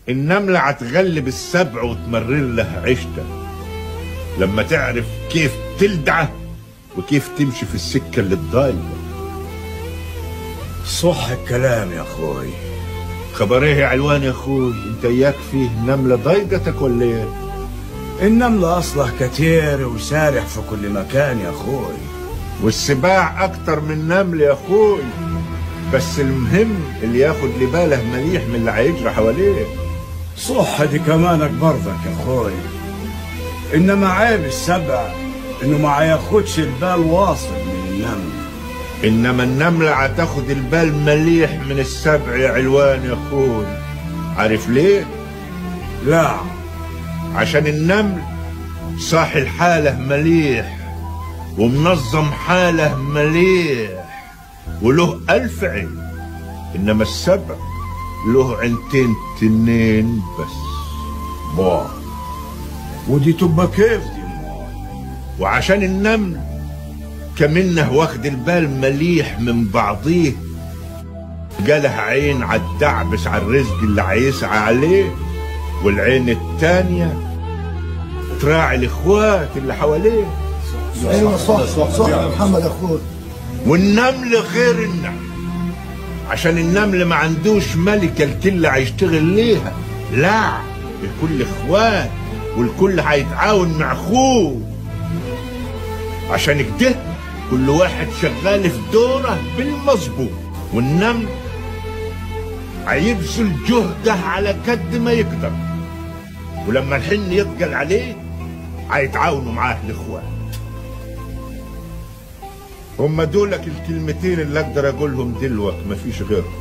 النملة هتغلب السبع وتمرر له عيشته لما تعرف كيف تلدعه وكيف تمشي في السكة اللي تضايقه. صح الكلام يا اخوي. خبر ايه يا علوان يا اخوي؟ انت اياك فيه نملة ضايقتك ولا ايه؟ النملة اصله كتير وسارح في كل مكان يا اخوي، والسباع اكتر من نمل يا اخوي، بس المهم اللي ياخد لباله مليح من اللي هيجري حواليه. صح دي كمانك برضك يا اخوي، انما عيب السبع انه ما ياخدش البال واصل من النمل. انما النملة هتاخد البال مليح من السبع يا علوان يا اخوي. عارف ليه؟ لا، عشان النمل صاحي الحالة مليح ومنظم حاله مليح وله 1000 عين، انما السبع له عينتين 2 بس. با ودي تبقى كيف دي؟ وعشان النمل كمنه واخد البال مليح من بعضيه، جاله عين عالدعبس على الرزق اللي هيسعى عليه، والعين التانية تراعي الاخوات اللي حواليه. ايوه صح صح يا محمد اخوي. والنمل غير النمل، عشان النمل ما عندوش ملكة الكل هيشتغل ليها، لا الكل اخوات والكل هيتعاون مع اخوه. عشان كده كل واحد شغال في دوره بالمظبوط، والنمل هيبذل جهده على قد ما يقدر، ولما الحن يتقل عليه هيتعاونوا معاه الاخوات. هما دولك الكلمتين اللي اقدر اقولهم دلوقتي، مفيش غيرهم.